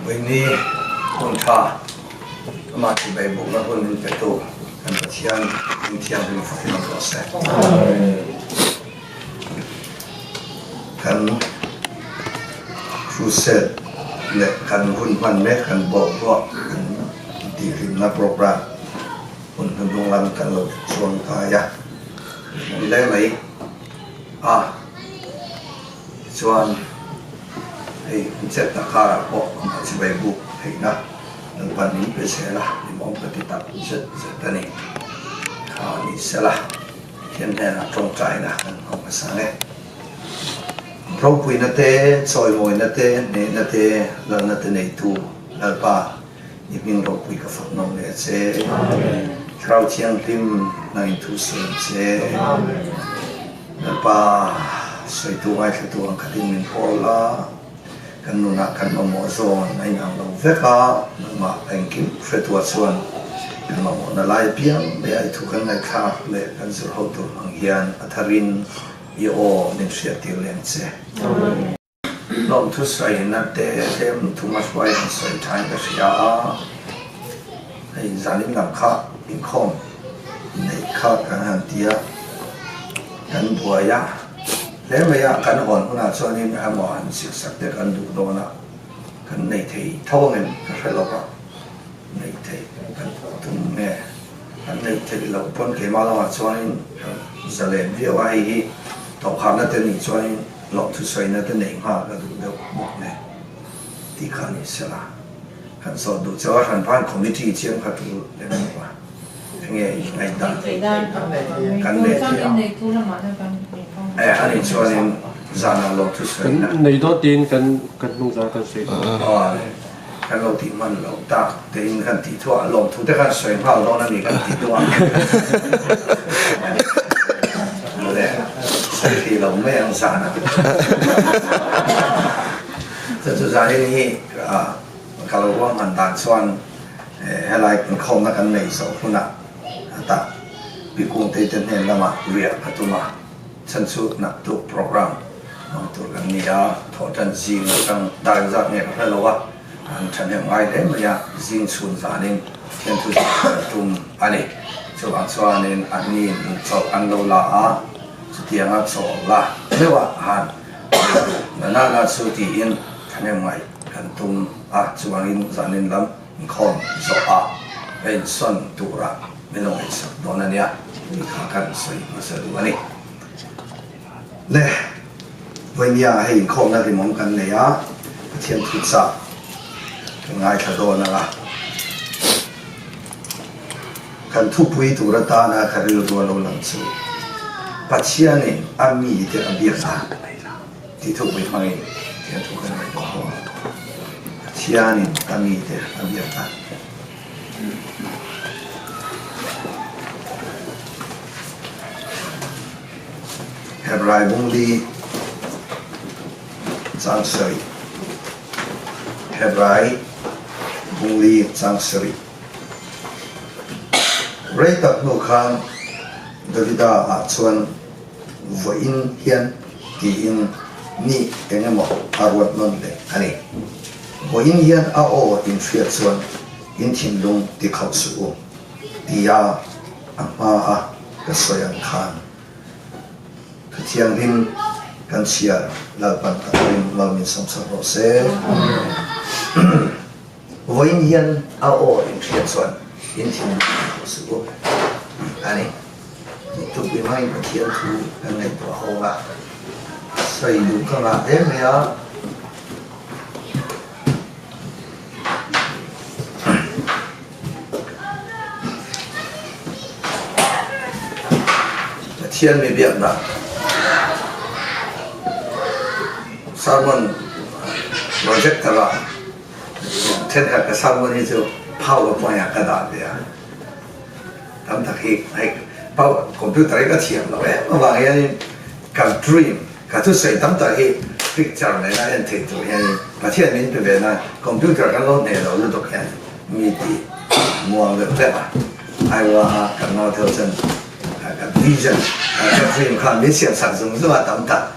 Vawiini hun tha amah chibai bukna hun min petu kan Pathian min thianghlim fakin awm rawh se. Kan crusade leh kan hun hman mek kan bawhbuah kan tihhlimna program hun hnuhnung lam kan lo chuang kai a ni lai mai a. Tichuan, hei chet tak karah pawh a chibai buk theihna Lalpan min pe zel a, hlimawm ka ti tak zet zet a ni. Kha ni sela, Pathian hnenah tawngtaina kan hmang hmasa ang e. Ropuina te, chawimawina te, hnehna te, lalna te neitu Lalpa, i hming ropui ka fak nawm leh a che. Thlarau Thianghlim nang in thu sawi ang che. Lalpa, sawitu ngaithlatu ang khatin min pawl a, kan nunah kan mamawh zawn a inang lo vek a, nangmah engkim hretua chuan kan mamawhna lai apiang leh a i thu kan ngaihthlak leh kan zir ho tur hmang hian a tharin i aw min hriattir leng che. Lawmthu sawina te tlem thuma hruai han sawi thain ka hria a, hei zanin lam kha inkhawm neih kha kan han ti a, kan buai a, hle mai a, kan hawn hunah chuanin emaw han siksak te kan duh dawn a, kan nei thei tho angem ka hre lo va, nei thei kan tum nge kan nei theih loh pawn keimah lamah chuanin zalen viau a, hei hi tawhkharna te nih chuanin. Lawmthusawiina te neih nghal ka duh deuh bawk nen tih kha ni sela, kan zawt duh chauh a, hran phan committee chiang kha tul lem lo a, enge i ngaihdan kan nei thei ang e, ani chuanin zanah lawmthusawiina Kan nei dawn tiin kan kan hnung zan kan sawi dawn. Aw le, kan lo tih hman loh tak tein kan tih thuah lawmthu te khan sawi nghal dawn a ni kan tih duh a. Le, sawi thei lo mai ang zan a. Chu chu zanin hi ka lo ruahman dan chuan helai inkhawmna kan nei zawh hunah tah Pi Kungtei te hnen lamah riah ka tum a. Chhan chu naktuk program hmang tur kan ni a, thawhtan zing atang dar engzat nge ka hre lo a, an thahnem ngai hle mai a, zing chhun zanin thianthu zir kan tum a ni. Chuvang chuanin anni in chawlh an lo la a, chutianga chawlh la deuh ah han na na na chu tiin thahnem ngai kan tum a, chuvangin zanin lam inkhawm zawh ah ka insawn turah Min lo ngaihsak dawn a nia tih kha kan sawi hmasa duh a ni. Le, vawinia hei inkhawmna rimawm kan nei a, Pathian thu chah kan ngaithla dawn ang a. Kan thupui tur atana ka rilru a lo lang chu Pathianin a mite a biak dan tih thupui hmangin Pathian thu kan ngaihtuah dawn a. Pathianin a mite a biak dan. Hebrai bungli chang sarih Hebrai bungli chang sarih Rei tak hnu khan Davida ah chuan vawiin hian tiin ni engemaw a ruat nawn leh a ni. Vawiin hian a aw inhriat chuan in thinlung ti khauh suh u tia a hma a ka sawi ang khan Thu Thianghlim kan chhiar Lalpan a tharin mal min sawmsak rawh se. Vawiin hian a aw inhriat chuan in thinlung ti khauh suh u tih a ni. Tih thupui hmangin Pathian thu kan ngaihtuah ho a, sawi duh ka ngah hle mai a. Pathian mi biaknak sermon projector ah thenkhat ka sermon hi cu powerpoint ah ka dah ve a. Tam tak hi hei computer hi ka thiam lo em avang hianin ka dream Ka thusawi tam tak hi picture nena en theih tur hianin Pathian min pe ve nan computer kan lo hneh lo lutuk hian mi ti muang deuh hlek a. Aiwa a kan nau theuh chuan ka vision ka dream khan min siam sak zung zung a tam tak.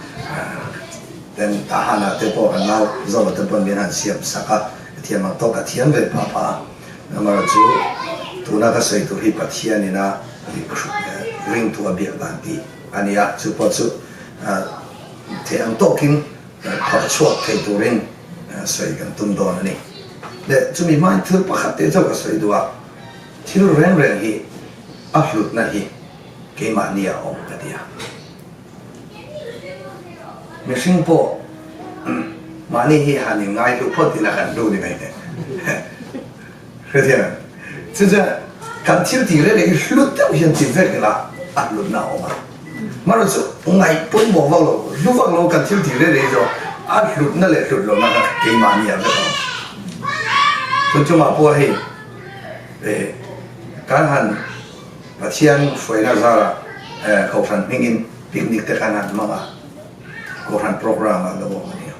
Then Tahana te pawh kan nau Zoa te pawn min han siam sak a. Ka thiam ang tawk ka thiam ve pah pah a. Amaherawhchu tuna ka sawi tur hi Pathian ina ringtu a biak dan tih a ni a, chu pawh chu theih ang tawkin phawrh chhuak thei turin sawi kan tum dawn a ni. Leh chumi hmain thil pakhat te chauh ka sawi duh a, thil reng reng hi a hlutna hi keimahni a awm ka ti a. Mihring pawh mahni hi han in ngai hlu phawt ila kan hlu ni mai le. Hrethiam chu chuan kan thil tih reng reng hi hlu deuh hian ti vek ila a hlutna a awm a. Marawh chu ngaih pawimawh vak lo, hlu vak lo kan thil tih reng reng hi chu a hlutna leh hlut lohna kha keimahni ah vek a awm. Chun chungah pawh hei kan han Pathian hruaina zarah Kohhran hmingin picnic te khan an hmang a, Kohhran program ah lo awm a nia.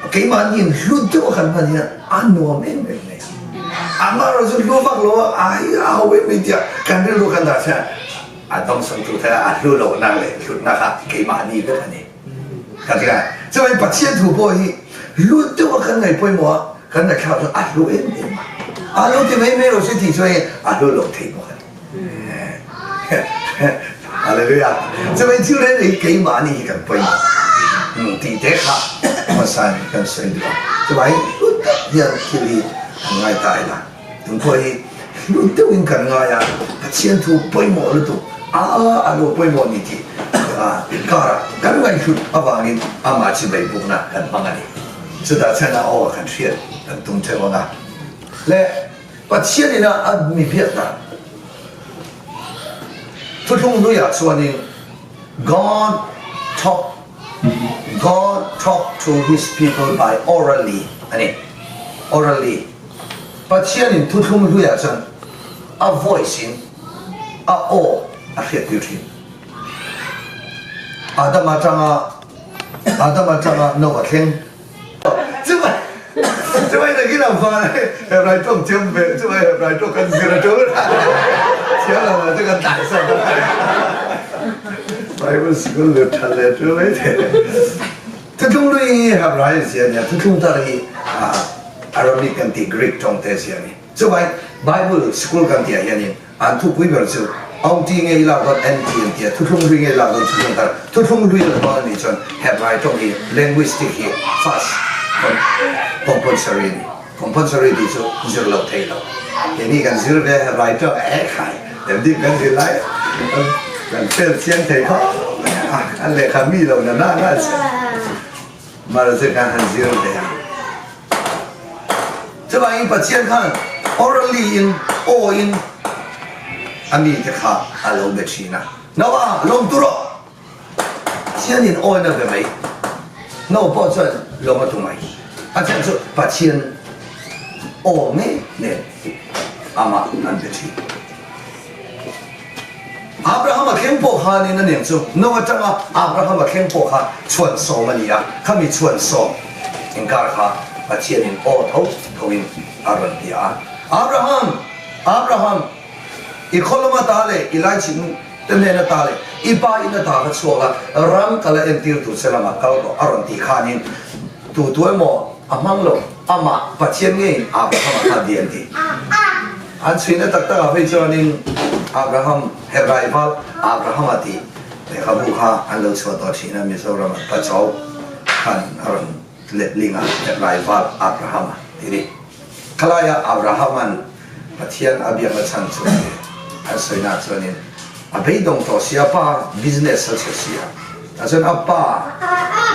Keimahni in hlu deuh a kan hman hian a nuam em em mai a. Amaherawh chu hlu vak lo a, ai a ho em mai tia kan rilru kan dah chuan a dawngsawng tur kha a hlu lohna leh hlutna kha keimahni vek a ni. Ka ti a, chuan Pathian thu pawh hi hlu deuh a kan ngaih pawimawh a, kan ngaihthlak chuan a hlu em em a, a lo ti mai mai lo se tih chuan hei a hlu lo thei bawk a ni. Hallelujah! Chuan thil reng reng hi keimahni hi kan pawimawh tih te kha hmasa in kan sawi duh a, chuvangin hlu tak hian thil hi kan ngai ta ila. Tun pawh hi hlu deuhin kan ngai a, Pathian thu pawimawh lutuk a a lo pawimawh ni tih karah kan ngaihhlut avangin amah chi beihbukna kan hmang a ni. Chutah chuan a aw kan hriat kan tum theuh ang a. Le Pathian ina a mi biak dan thuthlung hnuiah chuanin God talk God talk to his people by orally a ni. Orally. Pathianin thuthlung hluiah chuan a voice in a aw a hriattir thin. Adam atanga Adam atanga Noah thleng. Chuvai chuvai takin a van Hebrai tawng thiam ve chuvai Hebrai tawng kan zir a tul thiam lo ah chu kan tlai sak a Bible sikul lut tha leh tul mai thei. Thuthlung lui hi Hebrai zia a nia, thuthlung thar hi Arabic kan tih Greek tawng te zia a ni. Chuvai Bible sikul kan tih ah hianin an thupui ber chu OT nge i lak dawn NT an tia, thuthlung lui nge i lak dawn thuthlung thar, thuthlung lui la dawn a nih chuan Hebrai tawng hi linguistic hi first compulsory a ni. Compulsory tih chu zir loh theih loh. Keini kan zir ve Hebrai tawng eh khai dem dim kan zir lai kan fail chiang thei khawp mai a, an lehkha mi lo na na na che mar chu kan han zir ve a. Chuvangin Pathian khan orally in aw in a mite kha a lo be thin a, Noah lawm tur rawh! Pathianin awi na ve mai. No pawh chuan lawm a tu mai. A chhan chu Pathian aw ngei nen amah an be thin. Abrahama thleng pawh khanin a nen chu No atanga Abrahama thleng pawh kha chhuan sawm a ni a, khami chhuan sawm inkar kha Pathianin aw tho thoin a rawn bia a. Abraham! Abraham! I khaw lama ta leh i laichin Ka hnen ata leh i pa in ata ka chhuak a, ram ka la entir tur che lamah kal rawh a rawn tih khanin tu tu emaw a hmang lo, amah Pathian ngeiin Abraham-a kha di an ti. An chhuina tak takah phei chuanin Abraham, Hebrai val Abraham-a tih lehkhabu kha an lo chhuah tawh thin a, Mizoram an Pachaw khan a rawn letling a, Hebrai val Abraham-a tih ni. Khalaia Abraham-a'n Pathian a biakna chhan chu a ni. An sawina chuanin a beidawng tawh si, a pa business a chhe si a, tah chuan a pa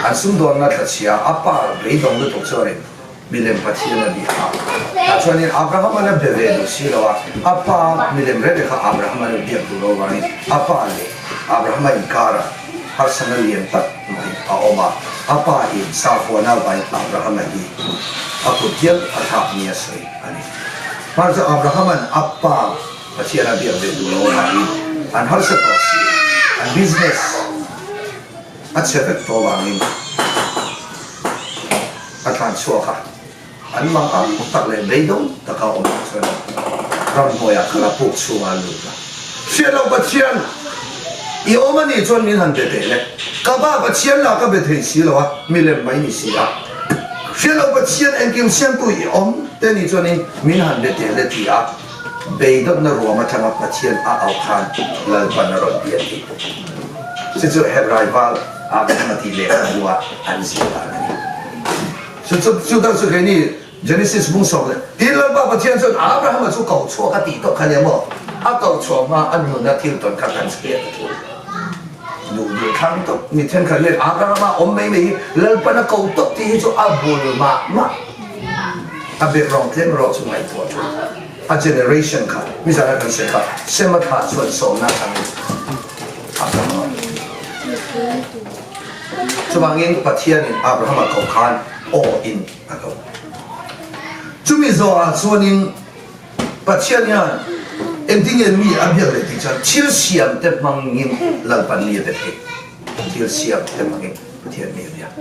an sumdawnna tla chhia, a pa beidawng lutuk chuanin milem Pathian a bia a. Tah chuanin Abraham-a'n a be ve duh si lo a, a pa milem reng reng kha Abraham-a'n a biak duh lo vangin a pa leh Abraham-a inkarah harsatna lian tak mai a awm a, a pa in sakhuana vain Abraham-a hi a kut hial a thlak nia sawi a ni. Hmar chu Abraham-a'n a pa Pathian a biak ve duh lo avangin an harsa tawh si a, an business a chhe vek tawh avangin a tlan chhuak a, an mang ang tak leh beidawng taka awm ah chuan ramhnuaiah khala puk chhungah a lut a. Hriat loh Pathian, i awm a nih chuan min han be teh le, ka pa Pathian lah ka be thei si lo a, milem mai ni si a. Hriat loh Pathian engkim siamtu i awm te nih chuanin min han be teh le ti a, beidawnna ruam atanga Pathian a auh khan Lalpan a rawn bia tih chu chu Hebrai val Abrahama tih lehkhabu ah an zir dan a ni. Chu chu chu dang chu keini Genesis bung sawm leh tin Lalpa Pathian chuan Abrahama chu ko chhuak a tih tawh kha nia maw? A ko chhuah hma a nuna thil tawn kha kan hriat a tul. Duh duh thlang tawp mi thenkhat hian Abrahama awm mai mai hi Lalpan a ko tawp tih hi chu a bul mah mah. A background tlem erawh chu ngaihtuah tul. A generation kha nizan a kan sawi kha Sema thlah chuan sawmna atangin a dang a. Chuvangin Pathianin Abrahama ko khan aw in a ko. Chumi zawhah chuanin Pathian hian engtin nge mi a biak leh tih chuan thil siam te hmangin Lalpan mi a be thei. Thil siam te hmangin Pathian mi a biak.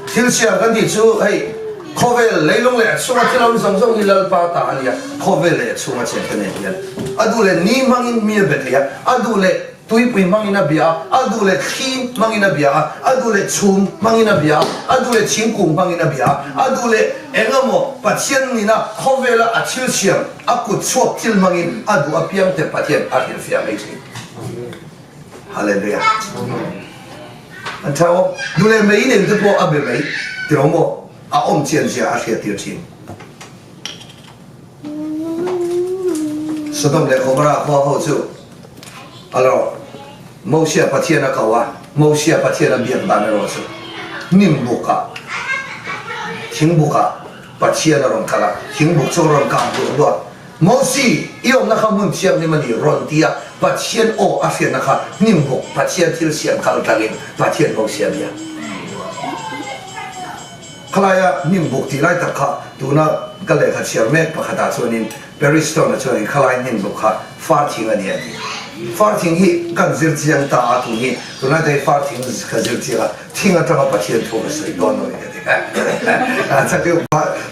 Thil siam kan tih chu hei khawvel leilung leh a chhunga thil awm zawng zawng hi Lalpa ta a nia, khawvel leh a chhunga chen te nen hian a duh leh ni hmangin mi a be thei a, a duh leh Tuipui hmangin a bia a, a duh leh thli hmangin a bia a, a duh leh chhum hmangin a bia a, a duh leh thingkung hmangin a bia a, a duh leh eng emaw Pathian nina khawvela a thil siam, a kut chhuak thil hmangin a duh apiang te Pathian a hrilhfiah mai thin. Hallelujah. An tha aw. Duh leh mei nen te pawh a be mai tiraw maw? A awm chian zia a hriattir thin. Sodom leh Gomorrah khua ho chu a lo Mosia Pathian a ko a, Mosia Pathian a biak dan erawh chu hnim bukah, thing bukah Pathian a rawn kal a, thing buk chu a rawn kang duah duah. Mosi, i awmna kha hmun thianghlim a ni rawn ti a, Pathian aw a hriatna kha hnim buk Pathian thil siam kal tlangin Pathian Mosia bia. Khalaia hnim buk tih lai tak kha tuna ka lehkha chhiar mek pakhatah chuanin Perry Stone-a chuanin khalai hnim buk kha far thing a ni a ti. Far thing hi kan zir chiang ta a tun hi tunlai te hi far thing ka zir chiang a, thing atanga Pathian thu ka sawi dawn lo ni ka ti. A chu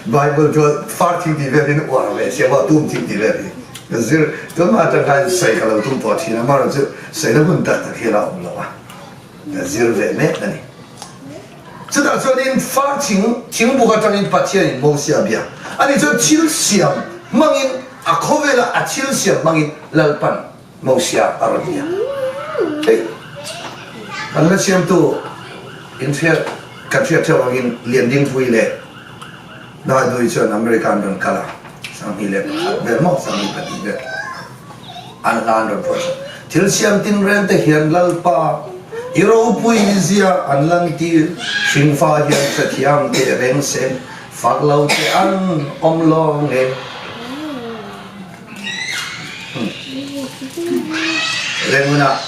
Bible chuan far thing tih vel in uar ve sia maw tum thing tih vel hi ka zir tunah atang khan sawi ka lo tum tawh thin a, amaherawhchu sawina hun tak tak hi a la awm lo a, ka zir ve mek a ni. Chutah chuanin far thing thingbuk atangin Pathianin Mosia a bia. Ani chuan thil siam hmangin a khawvela a thil siam hmangin Lalpan Mosia a rawn bia. Hei kan la siamtu inhriat kan hriat theuh angin Liandingpui leh Daidui chuan America an rawn kal a, 2001 vel maw 2002 vel. An hla an rawn phuah sak. Thil siam tinreng te hian Lalpa i ropui zia an lantir, hringfa hian hrethiam teh reng se, fak lo che an awm lawng e. Rengunah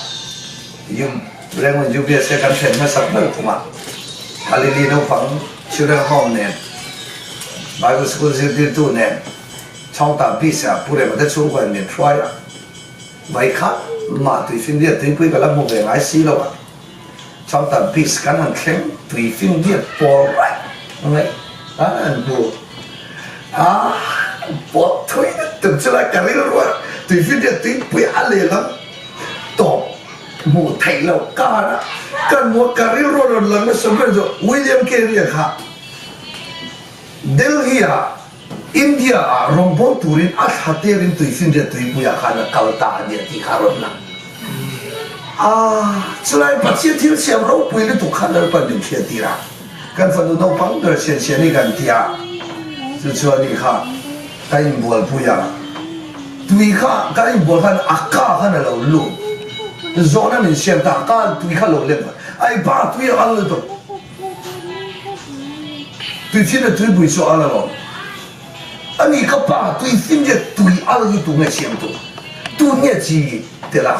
Rengun UBSA kan thlen hmasak ber kumah Galili naupang Children Home nen Bible School zirtirtu nen Chawngta Beach ah Pu Rema te chhungkua in min hruai a, vai kha mah tuifinriat tuipui ka la hmu ve ngai si lo a, Chawngta Beach kan han thleng tuifinriat pawl raih mai an han hmu a, pawt thui lutuk chu lai ka rilru a, tuifinriat tuipui a lehlam tawp hmuh theih loh kar a, kan hmu a, ka rilru a rawn lang nasa ber chu William Carey a kha Delhi ah India ah rawngbâwl turin a thla terin tuifinriat tuipuiah khan a kal ta a nia tih kha a rawn lang. A, chulai Pathian thil siam ropui lutuk kha Lalpan min hriat tir a, kan fanu naupang ber sian sian hi kan ti a, chu chuan ni kha ka inbualpui a, tui kha kan inbual khan a ka khan a lo lut, zawhna min siam ta, ka tui kha lo lem a, ai pa tui a al lutuk. Tuifim leh tuipui chu al alawm. A ni ka pa, tuifim leh tui al hi tu nge siam tu? Tu nge chi tel a?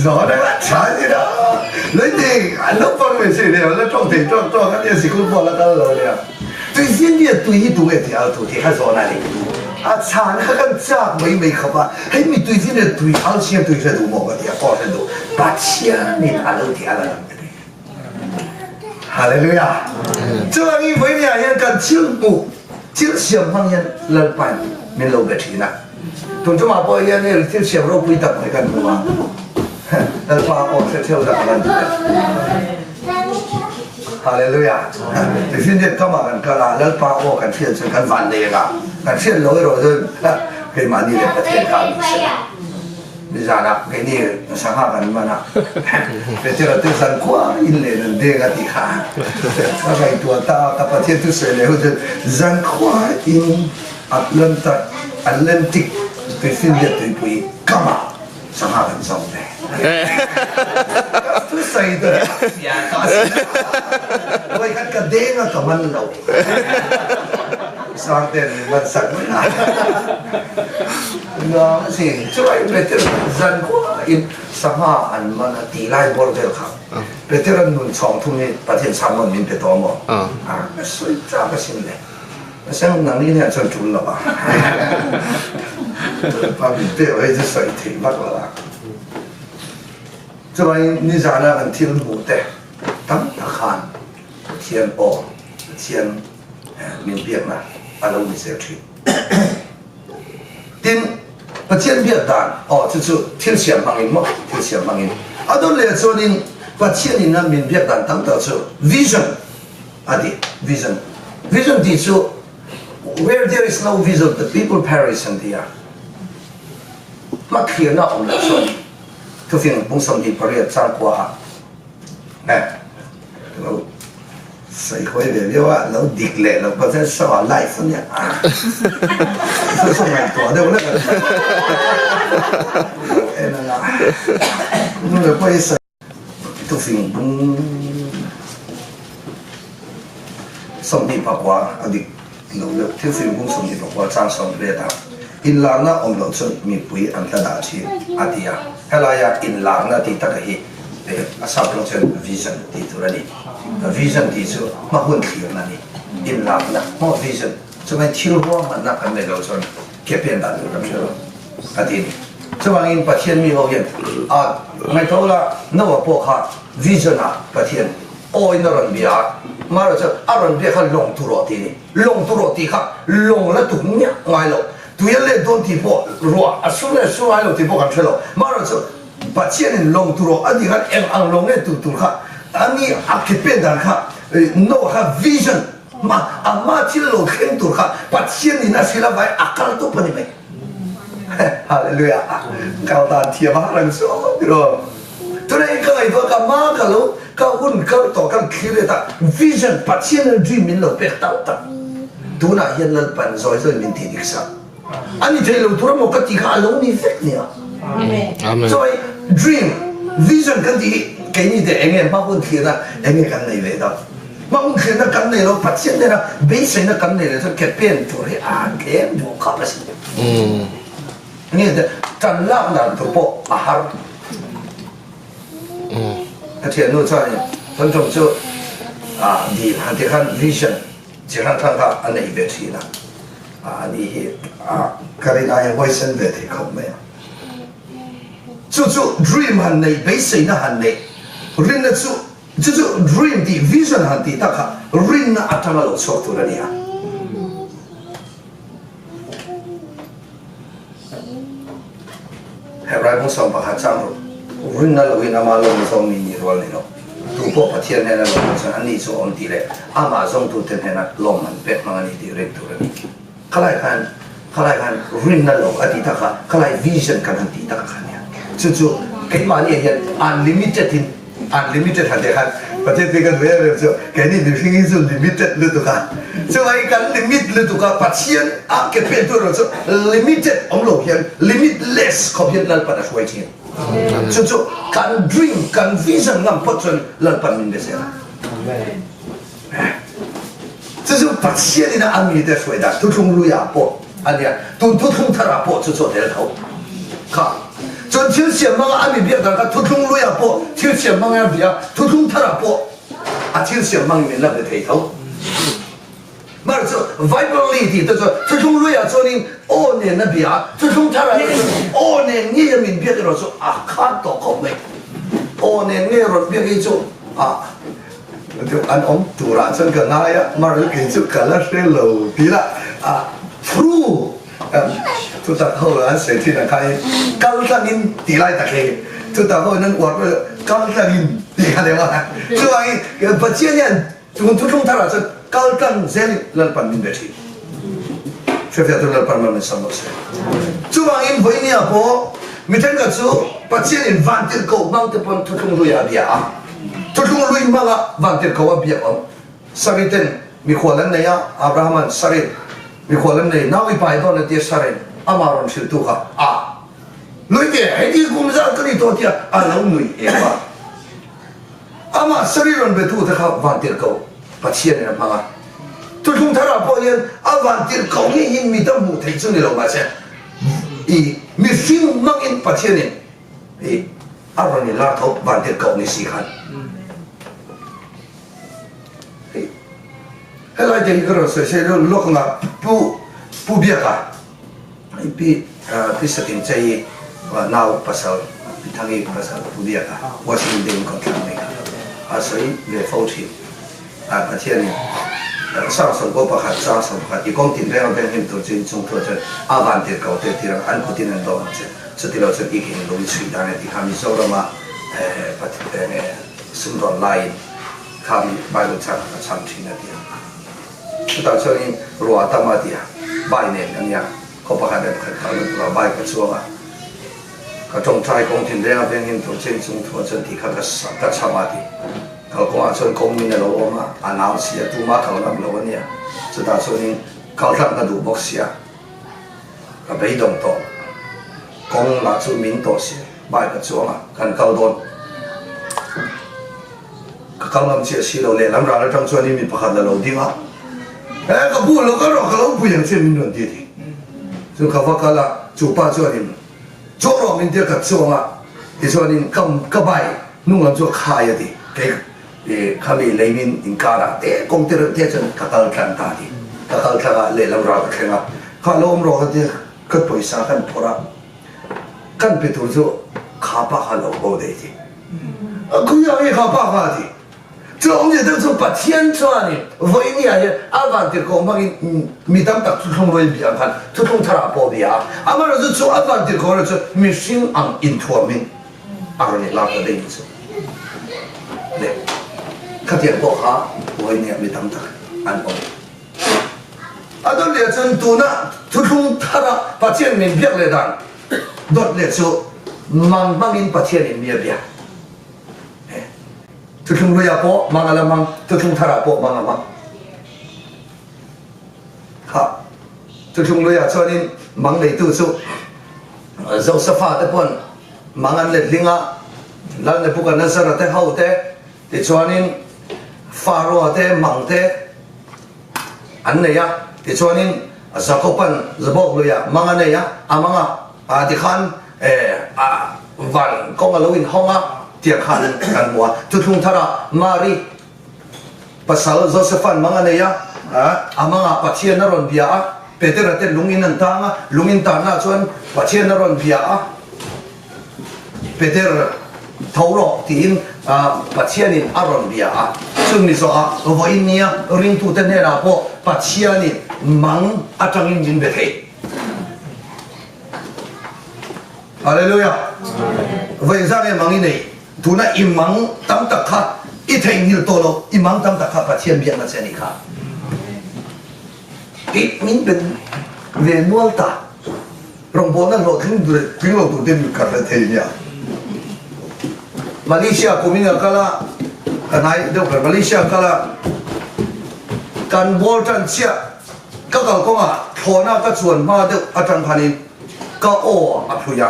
Zawn a la tha zir a. Lei ti an lo pang ve si nia, la tawng thei tawk tawk a nia sikul pawh la kal lo nia. Tuifim leh tui hi tu nge ti al tu tih kha zawn a ni. A chhan kha kan chak mai mai khawp a, hei mi tuifim leh tui al siam tu hi hre duh maw ka ti a, pawh hre duh. Pathianin a lo ti al a lang ka ti. Hallelujah! Chuvangin vawinia hian kan thil hmuh, thil siam hmang hian Lalpain min lo be thin a. Tun tumah pawh hian hei thil siam ropui tak mai kan hmu a, Lalpa aw hre theuh dak a lan duh e. Hallelujah. Tuifinriat kamah kan kal a, Lalpa aw kan hriat chuan kan vannei anga, kan hriat lo erawh chuan keimahni leh Pathian kha an inhre a. Nizanah keini sangha kan man a, Petera te zan khua in len an deng a tih kha ka ngaihtuah ta a, ka Pathian thusawi leh hun chuan zan khua in Atlanta, Atlantic tuifinriat tuipui kamah sangha kan zawng ve. Ka thusawi te hi a fiah ta a si a, vawikhat ka deng a ka man lo. Sangte'n min man sak mai a. Nuam a si. Chuai Peter zan khuain sangha an man a tih lai bawr vel kha Peter-a nun chhawng thum hi Pathian sermon min pe tawh maw? A ka sawi chak asin le. Sermon nang ni hian chuan tul lo a. Pa min pek hei chu sawi theih vak lo a. Chuai nizana kan thil hmuh te tam tak khan Pathian aw, Pathian min biakna a lo ni zel thin. Tin, Pathian biak dan, aw chu chu thil siam hmangin maw, thil siam hmangin. A dawn leh chuanin Pathian in a min biak dan tam tak chu vision a ti, vision. Vision tih chu where there is no vision the people perish an ti a. Hmathlirna awm loh chuan thufing bung 28 changkua ah eh lo Sawi hawi ve viau a, lo dik leh lo pawh chuan show ah live a nia. Chu chu ngaihtuah deuh lek a ni. En anga nu leh pawh hi sawi tufing bung 29 a dik lo deuh. Thil fing bung 29 chang 18 ah inlarna awm loh chuan mipui an tla dah thin a ti a. Helaia inlarna tih taka hi a sap rawng chuan vision tih tur a ni. Vision tih chu hma hun thlirna a ni. Inlarna, hma vision, chuvangin thil ruahmanna kan neih loh chuan ke pen dan tur kan hre lo a ti a ni. Chuvangin Pathian mi ho hian a ngaihtuah ula Noah pawh kha vision ah Pathian awin a rawn bia a, amaherawhchu chuan a rawn biak kha lawng tur aw tih a ni. Lawng tur aw tih kha lawng la tuk miah ngai lo. Tui a let dawn tih pawh ruah a sur leh sur ngai lo tih pawh kan hre lo. Amaherawhchu chu Pathianin lawng tur aw a nih khan eng ang lawng nge tur tur kha a ni a ke pen dan kha Noah kha vision hma a hma thil lo thleng tur kha Pathianin a hrilh avai a kal tawp a ni mai. Hallelujah kal dan thiam a har ang chu tiraw. Tunah hian ka ngaihtuah ka hma ka lo ka hun kal tawh kan thlir let a vision Pathianin dream min lo pek tam tak tunah hian Lalpan zawi zawi min tih dik sak. A ni thei lo tur emaw ka tih kha a lo ni vek nia. Amen. Chuai dream, vision kan tih hi keini te enge hma hun thlirna enge kan nei ve deuh. Hma hun thlirna kan nei lo, Pathian nena beiseina kan nei lo chuan ke pen tur hi a han tlem duh khawp a si. Nge te tan lak dan tur pawh a har. Ka thiannu chuan kan tum chu dil han tih khan vision chi hrang hrang kha a nei ve thin a. A ni hi ka rin aia huaisen ve thei khawp mai a. Chu chu dream han neih, beiseina han neih, rinna chu, chu chu dream tih, vision han tih tak kha rinna atanga lo chhuak tur a ni a. Hebrai bung 11 chang ru, rinna loin ama lawm zawng mi ni rual ni lo. Tu pawh Pathian hnena lawm ang chuan anni chu a awm tih leh amah zawngtute hnena lawm an pek hmang a ni tih rin tur a ni. Khalai khan, khalai khan rinna lo a tih tak kha, khalai vision kan han tih tak kha nia. Chu chu keimahni ah hian unlimited in, unlimited han tih khan Pathian te kan hmel em chu keini mihring hi chu limited lutuk a. Chuvangin kan limit lutuk a, Pathian a ke pen tur erawh chu limited awm lo hian limitless khawp hian Lalpan a hruai thin. Chu chu kan dream, kan vision ngam phawt chuan Lalpan min be zel a. Chu chu Pathian in a mite hruai dan thuthlung lui ah pawh a nia, tun thuthlung thar ah pawh chu chu a tel tho kha. Chuan thil siam hmanga a mi biak dan kha thuthlung lui ah pawh thil siam hmanga a bia, thuthlung thar ah pawh a thil siam hmangin min la be thei tho. Mar chu Bible li tih te chu thuthlung lui ah chuanin aw nen a bia a, thuthlung thar ah erawh chuan aw nen ngei a min biak erawh chu a khan tawh khawp mai. Aw nen ngei a rawn biak hi chu a an awm turah chuan ka ngai a, mar chu kei chu ka la hre lo ti la a through thutak ho an sawi thin ang khain kal tlangin tih lai tak hi thutak ho in an uar kal tlangin tih kha ni a, chuvangin Pathian hian. Chun thuthlung tharah chuan kal tlang zelin Lalpan min be thin. Hrefiah tur Lalpan mal min sam lo se. Chuvangin vawinia pawh mi thenkhat chu Pathianin vantirhkoh hmang te pawn thuthlung luiah a bia a. Thuthlung lui hmanga vantirhkoh a biak awm. Sari ten mikhual an nei a, Abrahaman Sari mikhual an nei, nau i pai dawn a tia Sari'n amah rawn hrilhtu kha a nui te, heti kum zat ka ni tawh tia a lo nui em a. Amah Sari rawn betu te kha vantirhkoh Pathianin a hmang a. Thuthlung tharah pawh hian a vantirhkoh ngei hi mi dang hmuh theih chu ni lo mahse i mihring hmangin Pathianin i a rawn inlar tho vantirhkoh ni si khan. Hei helai te hi ka rawn sawi sawi deuh lawk anga Pu Pu Biaka hei Pi Pi Satin Chei nau pasal Pi Thangi pasal Pu Biaka Washing Day in kawt thlang mai kha a sawi ve fo thin a Pathianin Samson pawh pakhat chang sawm pakhat i kawng tin reng a veng hlim tur chu inchung thuah chuan a van tir ko te tir ang an kutin an dawm ang che chutilo chuan i ke in lo i chhuih dan e tih kha Mizorama Pathian Sumdawn laiin khami Bible chang kha ka chhang thin a ti a. Chutah chuanin ruah a tam a ti a, bai nen a nia, khaw pakhat leh pakhat kalna turah bai ka chuang a, ka tawngtai kawng thinreng a veng him tur chen chung thuah chuan tih kha ka chham a ti. Kalkawngah chuan kawng min a lo awm a, a nau si a, tuma kal ngam lo a nia. Chutah chuanin kal tlang ka duh bawk sia, ka beidawng tawh. Kawng lah chu min tawh si. Bike a chuang a, kan kal dawn. Ka kal ngam chiah si lo, lehlam ral atang chuan in mi pakhat la lo ding a, He ka pu lo kal rawh, ka lo pui ang che min rawn ti a ti. Chuan ka va kal a, chu pa chuanin chaw rawh min ti a, ka chuang a, tichuanin ka ka bike hnung lam chu a khai a ti, kei i khami lei min inkarah te kawng te reuh te chuan ka kal tlang ta a ti. Ka kal tlang a, lehlam ral ka thleng a, kha lo awm rawh ka ti a, ka pawisa kan phawrh a. Kan pe tur chu kha pa kha lo bo daih ti. A khui ang i kha pa kha a ti. Chu awmzia deuh chu Pathian chuanin vawinia hian a vantirhkoh hmangin mi tam tak thuthlung ruai bia ang khan thuthlung tharah pawh bia a. Amaherawhchu chu a vantirhkoh erawh chu mihring ang inthuamin a rawn inlak ta daih chu le. Khatiang pawh kha vawinia mi tam tak an awm. A dawt leh chuan tuna thuthlung thara Pathian min biak leh dan dawt leh chu mang hmangin Pathianin mi a biak. Thuthlung hluiah pawh mang a la hmang, thuthlung tharah pawh mang a hmang. Kha thuthlung hluiah chuanin mang neitu chu Josefa te pawn mang an let ling a, Lal Nebuchadnezzar-a te ho te Tichuanin Pharaoh te mang te an nei a, tichuanin Jakoban Jabok luiah mang a nei a, a mang a, ah tikhan a van kawng a lo inhawng a tiang khan kan hmu a. Thuthlung tharah Mari pasal Josephan mang a nei a, a mangah Pathian a rawn bia a, Petera te lung in an tang a, lung in tanna chuan Pathian a rawn bia a. Peter tho rawh tiin Pathianin a rawn bia a, chumi zawhah vawiin nia ringtute hnenah pawh Pathianin mang atangin min be thei. Hallelujah! Vawiin zan nge mang i neih? Tuna i mang tam tak kha i theihnghilh tawh loh, i mang tam tak kha Pathian biakna che a nih kha. Tih min ben ve nual ta. Rawngbawlna hlawhtling tling lo tur te mi ka hre thei nia. Malaysia kum in a kal a, ka hnai deuh kher Malaysia a kal a, kan bawl tan chiah ka kalkawngah thlawhna ka chuan hma deuh atang khanin ka aw a phui a,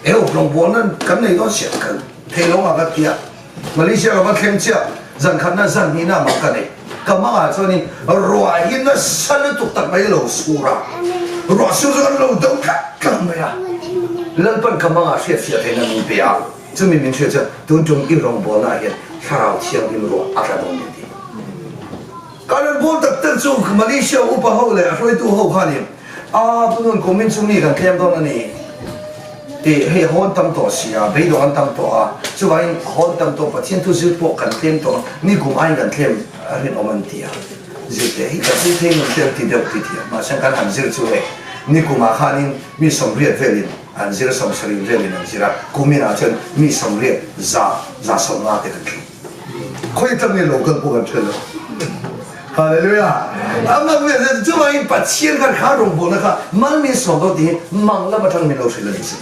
eu rawngbawlna kan nei dawn siah ka thei lo nga ka ti a. Malaysia ka va thleng chiah, zan khatna zan hnihna mak ka nei. Ka mangah chuanin ruah hi nasa lutuk tak mai lo sur a, ruah sur chu kan lo do tlat tlat mai a. Lalpan ka mangah hriatfiah theihna min pe a, chumi min hriat chuan tun tum i rawngbawlnaah hian Thlarau Thianghlim ruah a tla dawn min ti. Ka rawn bawl tak tak chu Malaysia upa ho leh a hruaitu ho khanin a pu nun kum in chu mi kan tlem dawn a ni tih hei hawn tam tawh si a, beidawng an tam tawh a, chuvangin hawn tam tawh Pathian thu zir pawh kan tlem tawh a, ni kum aiin kan tlem rinawm an ti a, zir teh hi kan zir thei nun te an ti deuh ti ti a, mahse kan han zir chu hei ni kumah khanin mi 80 velin an zir a, 70 velin an zir a, kuminah chuan mi 80 za 50 te kan thleng. Khawi atang nge lo kal pawh kan hre lo. Hallelujah! A mak ve zet chuvangin Pathian khan kha rawngbawlna kha mal min sawm dawn tih hi mang lam atang min lo hrilh a ni si.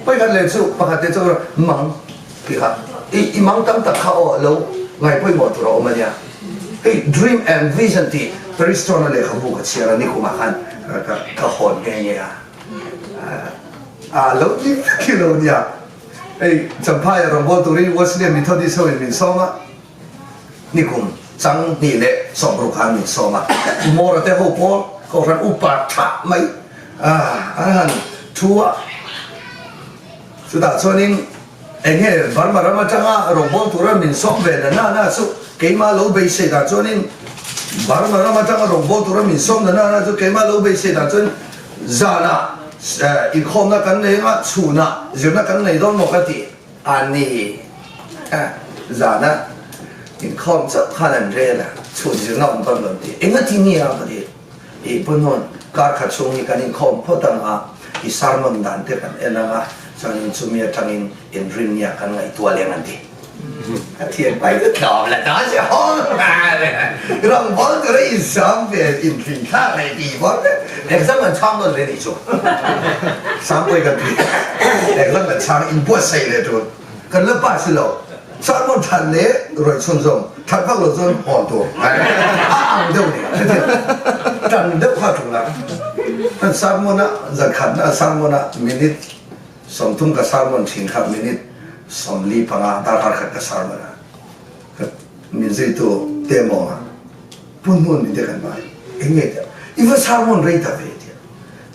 Pakhat leh chu pakhat leh chu mang tih kha i i mang tam tak kha aw lo ngai pawimawh tur a awm a nia. Hei Dream and Vision tih Peristone-a lehkhabu ka chhiar a nikumah khan ka ka hawn nghe nghe a. A lo ni vek hi lo nia. Hei Champhaia rawngbâwl turin Wesleyan Methodist ho in min sawm a, nikum chang hnih leh sawmruk khan min sawm a. Mawra te ho pawl kohhran upa tha mai an han thu a, chutah chuanin eng nge Burma ram atanga rawngbâwl tura min sawm ve na na na chu keimah lo beisei dan chuanin Burma ram atanga rawngbâwl tura min sawm na na na chu keimah lo beisei dan chuan Zanah inkhawmna kan nei anga chhunah zirna kan nei dawn maw ka ti a ni. Zanah inkhawm chauh khan an rel a, chhun zirna awm dawn lo an ti. Enga ti nge a ka ti? I Punawn kar khat chhung hi kan inkhawm phawt ang a, i sermon dan te kan en ang a, chuanin chumi atangin inrinnia kan ngaihtuah leng an ti. A thian pai chu tlawm la ta che haw rang bawr tur a insam ve inthling thlak leh tih bawr te exam an chhang nawn ve nih chu Sangpuii kan ti exam kan chhang inbuatsaih leh tur kan la pass lo sermon that leh rawih chhunzawm that vak lo chuan hawn tur a ang deuh ni hetiang tan deuh kha tul a kan sermon a zan khatna sermon a minute 30 ka sermon thin kha minute 45 darkar khat ka sermon a, ka min zuitu te mawng a pu hnun min te kan vai eng nge tia i va sermon rei ta ve tia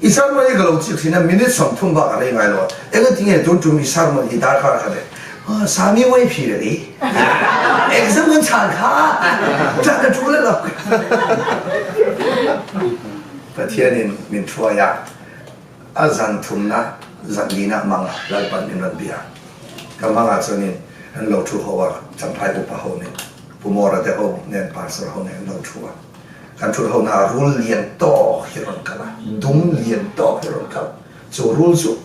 i sermon hi ka lo chik thin a minute 30 bak a rei ngai lo a eng ti nge tun tum i sermon hi darkar khat e sami wai phi le di exam kan chhan kha ta ka tu le lo Pathianin min thuai a A zan thumna zan lina manga Lalpan min rawn bia. Ka mangah chuanin an lo thu ho a, Champhai upa ho nen, Pu Mawra te ho nen, Pastor ho nen an lo thu a. Kan thut ho naah rul lian tawk hi rawn kal a, dum lian tawk hi rawn kal. Chu rul chu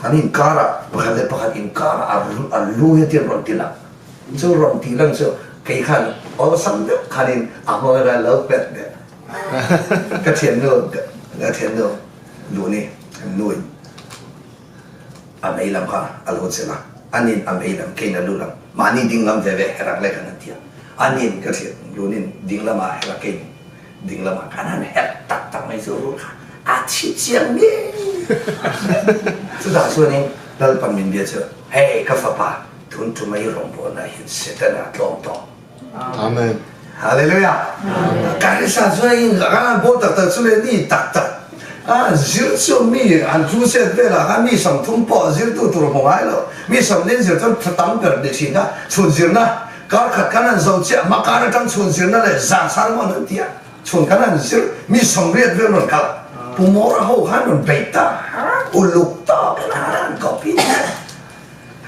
an inkarah, pakhat leh pakhat inkarah a lu hi tiin rawn ti lang. Chu rawn ti lang chu kei khan awlsam deuh khanin a hmawng a lo pet deuh. Ka thiannu, ka thiannu. Luni kan nuin a mei lam kha a lo chelh a, anin a mei lam keiin a lu lam, mahni ding lam ve ve herang leh kan han ti a, anin ka hriat Lunin ding lamah a herh a keiin ding lamah kan han herh tak tak mai chu rul kha a thi chiang ngei. Chutah chuanin Lalpan min bia chu, Hei ka fapa, tun tum a i rawngbawlna hian Setana a tlawm tawh. Amen. Hallelujah. Karisa chuan in kan bawl tak tak chu le ni tak tak a zir chu mi an thu set velah khan mi 30 pawh zirtu tur hmu ngai lo mi 40 zir chuan tha tam ber ni thin a chhun zirna kar khat kan han zo chiah makar atang chhun zirna leh zan sermon an ti a chhun kan han zir mi 80 vel rawn kal pumawra ho khan rawn beih ta uluk tawk in an copy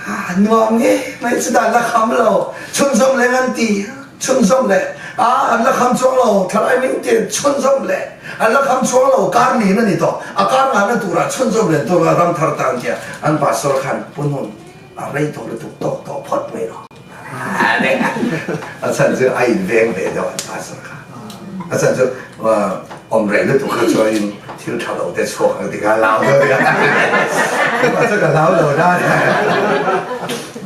A nuam nge mai chu dan la kham lo, chhunzawm leh an ti, chhunzawm leh a an la kham chuang lo, thalai min ti chhunzawm leh an la kham chuang lo, kar nin a ni tawh, a kar ngahna turah chhunzawm leh tur a ram thar tan tia an pastor khan pu nun a rei tawh lutuk tawk tawh phawt mai lo. A chhan chu a inveng ve deuh an pastor kha, a chhan chu awm rei lutuk kha chuanin thil tha lo te chhuak ang tih kha a hlau deuh a nia, chu ka hlau lo na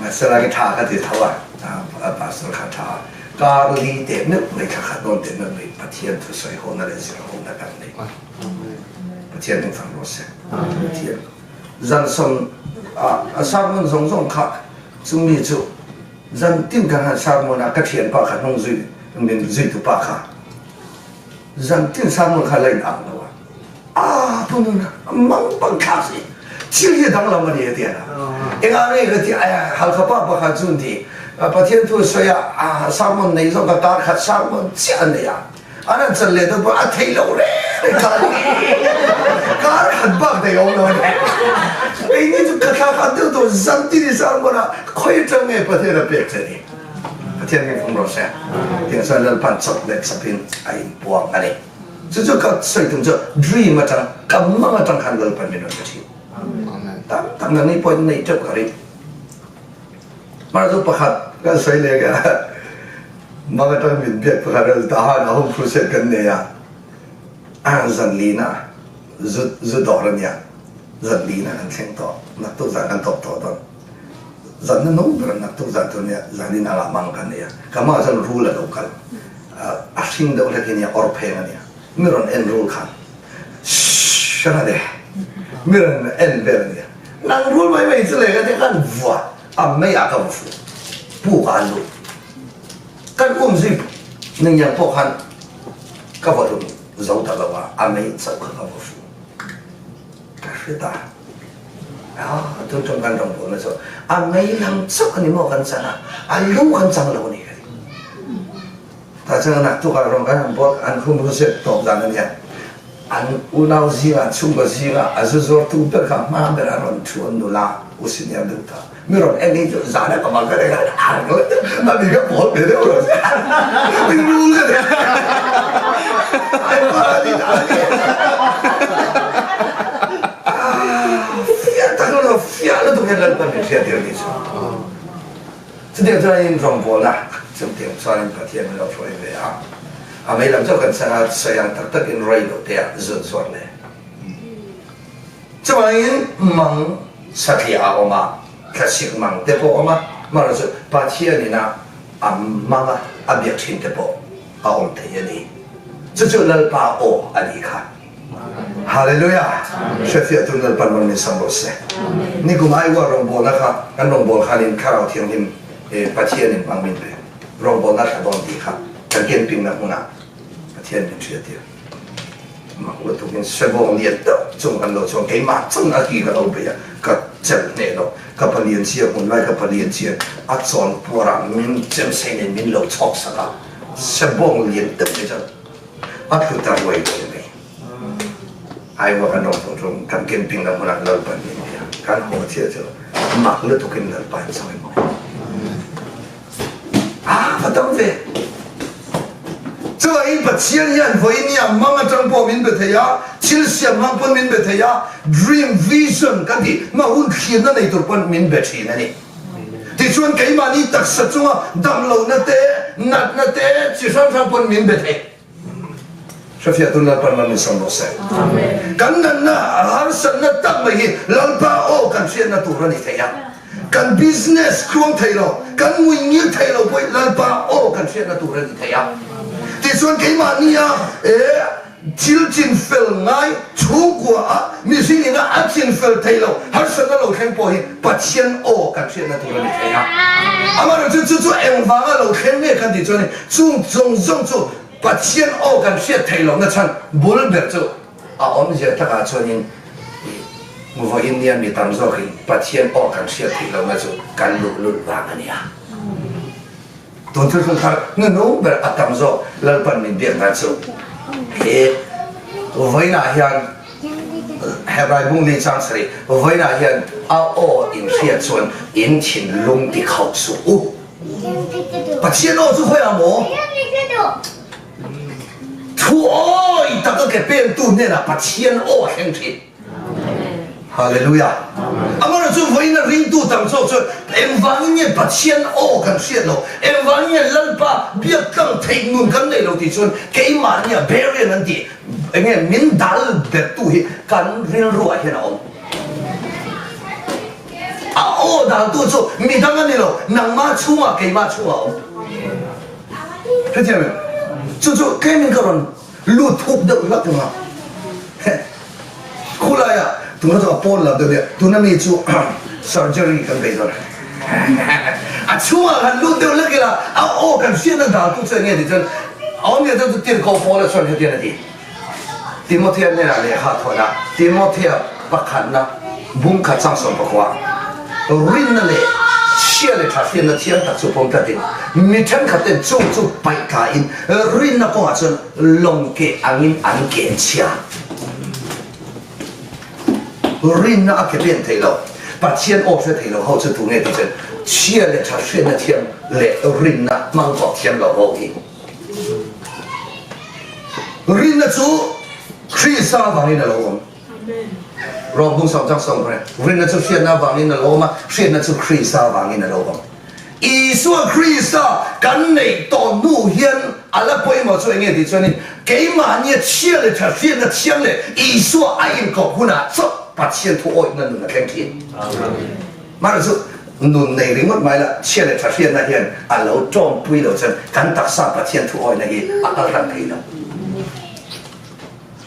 mahse la tha ka ti tho a, a pastor kha tha a, kar li teh meuh mai thla khat dawn teh meuh mai Pathian thusawi hona leh zir hona kan nei, Pathian hming fang rawh se, Pathian zan sawm a sermon zawng zawng kha Chumi chu zan tin kan han sermon a, ka thianpa kha hnung zui min zuitu pa kha zan tin sermon kha la in ang lo a, a pu nun a mang bang thlak si, thil hi a danglam a ni a ti a, engah nge ka ti a, Halkha pa pakhat chu an ti, Pathian thu a sawi a, sermon nei zawk a kar khat sermon chiah a nei a, An han chan leh deuh pawh a theih loh reng reng kha a ni. Kar khat bak daih awm lo a ni. Keini chu ka thla khat deuh tawh zan tin i sermon a khawi atang nge Pathian a pek che ni. Pathian hming fawm rawh se. Tiang chuan Lalpan chawp leh chawpin a inpuang a ni. Chu chu ka sawi tum chu dream atang ka mang atang khan Lalpan min rawn pe thin. Tam tak nangni pawhin nei teuh ka ring. Hmar chu pakhat kan sawi leh a. Mang atang min biak pakhat a tahan a home crusade kan nei a, zan lina zu zu dawr a nia, zan lina kan thleng tawh, naktuk zan kan tawp tawh dawn. Zan na nung ber naktuk zan tur nia, zanin anga mang kan nei a, ka mah chuan rul a lo kal, a hring deuh hlek hi nia, awr pheng a nia, mi rawn en rul khan shhh a ni, mi rawn en vel a nia, nang rul mai mai chu leh ka tia khan vuah a mei ah ka va fuh, puk ah an luh. Kan um zui ningniang pawh khan ka va hlum zo ta lo a, a mei chauh kha ka va fuh. Ka hre ta. A, tun tum kan rawngbawlna chu a mei lam chauh a ni maw kan chan a, a lu kan chang lo a ni ka ti. Tah chuan naktukah rawng kan han bawl, an hum hruset tawp dan a nia. An unau zingah, chhungkaw zingah a zu zuartu ber kha hma ber a rawn thu an nula u senior deuh ta. Mi rawn en hi chu zan a ka bang ka nei a, a mi ka pawl ve deuh lo che. Mi rul ka nei. Ai pa ni ta ni. Fiah tak lo fiah lutuk hian Lalpan min hriat tir ni chu. Chutiang chuanin rawngbawlna chutiang chuanin Pathian min lo hruai ve a, a mei lam chu kan chhan a, sawi ang tak takin rei lo te ah zun zuar le. Chuvangin mang satliah a awm a, thlasik mang te pawh a awm a, amaherawhchu chu Pathianin a a mang a, a biak thin te pawh a awm thei a ni. Chu chu Lalpa aw a nih kha. Hallelujah! Hrefiah tun Lalpan rawn min sam rawh se. Nikum Iowa rawngbawlna kha kan rawngbâwl khanin Thlarau Thianghlim Pathianin hmang min pe. Rawngbawlna thla dawn tih kha kan camping na hmunah Pathian min hriattir. Mak lutukin sebawng lian deuh chung kan lo chuan keimah chung a ki ka lo bei a, ka chelh hneh lo. Ka palian chhia hmun lai ka palian chhia a chawn puarah min chemsei nen min lo chhawk sak a, sebawng lian deuh mai chuan A tlu ta ruai ruai mai. Aiwa kan rawng tawh chung kan camping na hmunah Lalpan min bia. Kan haw chiah chu mak lutukin Lalpa in sawi mawi. Ah, va tam ve. Chuvangin Pathian hian vawiin hi a mang atang pawh min be thei a, thil siam hmang pawn min be thei a, dream, vision kan tih hma hun thlirna nei tur pawn min be thin a ni. Tichuan keimahni taksa chunga damlohna te, natna te chi hrang hrang pawn min be thei. Hrefiah tun Lalpan mal min sawm rawh se. Kan natna harsatna tak mai hi Lalpa aw kan hriatna tur a ni thei a. Kan business tluang thei lo, kan muingil thei lo pawhin Lalpa aw kan hriatna tur a ni thei a. Tichuan keimahnia e Thil chinfel ngai chhungkua ah mihring ina a chinfel thei lo harsatna lo thleng pawh hi Pathian aw kan hriatna tur a ni thei a. Amaherawhchu chu chu engvanga lo thleng nge kan tih chuan chung zawng zawng chu Pathian aw kan hriat theih lohna chhan bul ber chu a awmzia takah chuanin vawiin nia mi tam zawkin Pathian aw kan hriat theih lohna chu kan luhlul vang a nia. Tun thuthlung thar hnuhnung ber a tam zawk Lalpan min biak dan chu he vawiinah hian Hebrai bung li chang sarih vawiinah hian a aw in hriat chuan in thinlung ti khauh suh u. Pathian aw chu khawiah maw? Thu awi taka ke pentu hnenah Pathian aw a thleng thin. Hallelujah. Amaherawhchu chu vawiin a ringtu tam zawk chuan engvangin nge Pathian aw kan hriat loh, engvangin nge Lalpa biak tlang theih nun kan nei lo tih chuan keimahnia barrier an tih enge min dal bettu hi kan rilruah hian a awm. A aw daltu chu midang a ni lo, nangmah chhungah keimah chhungah a awm. Hetiang em? Chu chu tlemin ka rawn Lut thuk deuh hlak anga khulai ah tuna chu a pawn lam deuh nia tuna mi chu surgery kan bei dawn a chhungah han lut deuh hlak ila a aw kan hriatna dal tu chu enge tih chuan a awm nia chuan tirhkoh Paula chuan hetiang a ti Timothea hnenah lehkha a thawn a Timothea pakhatna Bungkhat chang 14 rinna leh chhia leh tha hriatna thiam tak chu pawm tlatin mi thenkhat ten chung chu paih tlain rinna kawngah chuan lawng keh angin an keh chhia. Rinna a ke pen thei lo, Pathian aw hre thei lo ho chu tu nge tih chuan chhia leh tha hriatna thiam leh rinna hmang kawp thiam lo ho hi. Rinna chu Krista vangin a lo awm. Rawng bung sawm chang sawm reng. Rinna chu hriatna avangin a lo awm a, hriatna chu Krista avangin a lo awm. Isua Krista kan neih tawh hnu hian a la pawimawh chu enge tih chuanin keimahnia chhia leh tha hriatna thiang leh Isua a inkawp hunah chauh Pathian thu awihna nun a thleng thin. Mahni chu nun nei ringawt mai la, chhia leh tha hriatna hian a lo tawmpui lo chuan kan taksa Pathian thu awihna hi a kal hran thei lo.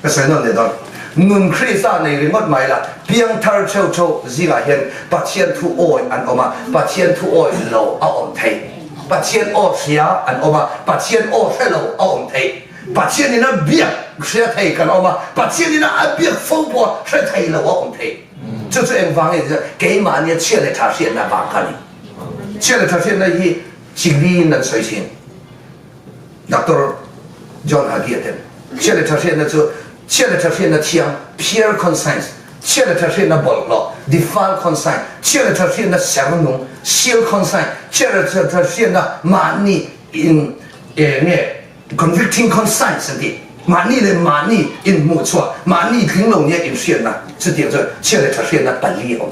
Ka sawi nawn leh dawn. Nun Krista nei ringawt mai la, piangthar theuh theuh zingah hian Pathian thu awi an awm a, Pathian thu awi lo a awm thei. Pathian aw hria an awm a, Pathian aw hre lo a awm thei. Pathian ina biak hria thei kan awm a, Pathian ina a biak fo pawh hre thei lo a awm thei. Chu chu engvang nge keimahnia chhia leh tha hriatna vang kha a ni. Chhia leh tha hriatna hi chiliin an sawi thin. Doctor John Hagee a ten. Chhia leh tha hriatna chu chhia leh tha hriatna thiang, pure conscience, chhia leh tha hriatna bawlhhlawh, defiled conscience, chhia leh tha hriatna sernung, sealed conscience, chhia leh tha hriatna mahni in nge convicting conscience an ti. Mahni leh mahni inhmuhchhuah, mahni tling lo nia inhriatna, chutiang chuan chhia leh tha hriatna pali a awm.